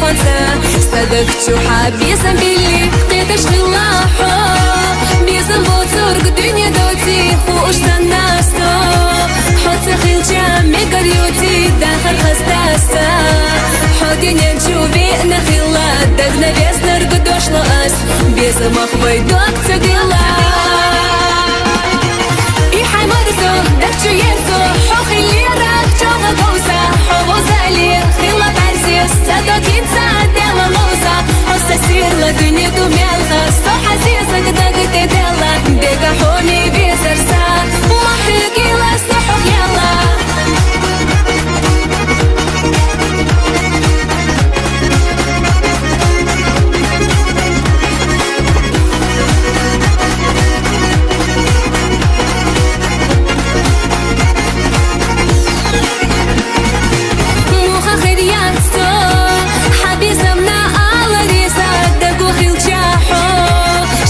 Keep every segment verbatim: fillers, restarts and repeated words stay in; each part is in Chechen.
Садаг чу хьа безам билли, кхеташ хилла хьо. Безам боцург дуьне доций, хууш санна со. Хьо ца хилча мегар юций, дахар хазда са. Хьо дуьнен чу веана хилла, дагна веснарг дошло ас. Безамах вай дог ца дилла. И хьай марзо, даг чу ерзо, хьо хиллера чӀоагӀа говза, хьо возале хилла бӀарзе, са докинца дела ловза, хьо са сирла дуьне ду мелха, со хьазезаг даг тӀедела, дега хьоме везар са, ма хьоьгила со хьох яла. Муха хир яц со, хьа безамна ала реза, дагу хилча хьо.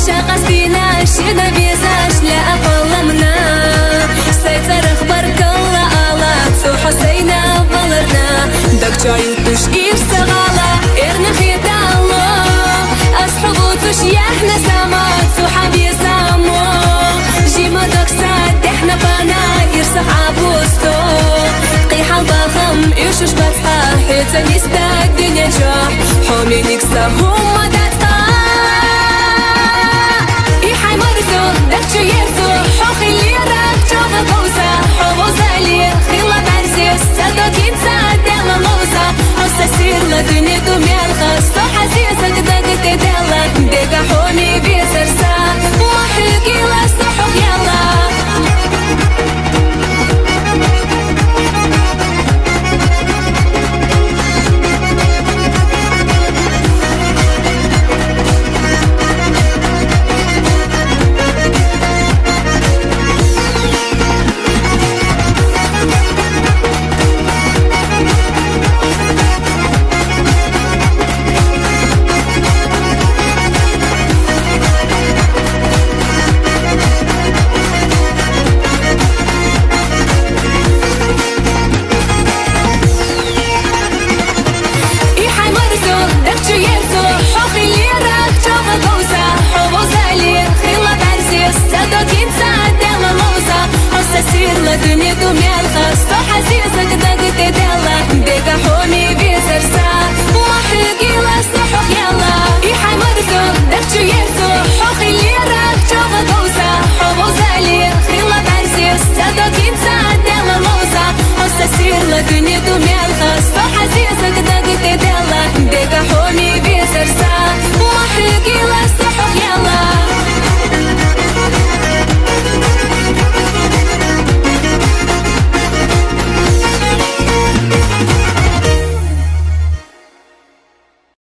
Ша къастийна шена везаш лаьа кхолламна, сай цӀарах баркалла ала, цу хьо сайна валарна, даг чу ю туш ирса гӀала, эрна хетало. Ас хьо вуцуш яхьна сама, цу хьа везамо. Жима докса дехьна пана, ирсах Ӏабусто. Кхий хьал бахам уьшуш бацӀа, хьоьца нисда дуьнен чохь, хьо миниг са хӀумма дацӀа. И хьай марзо, даг чу ерзо, хьо хиллера чӀоагӀа говза, хьо возале хилла бӀарзе, са докинца дела ловза, хьо са сирла дуьне ду мелха,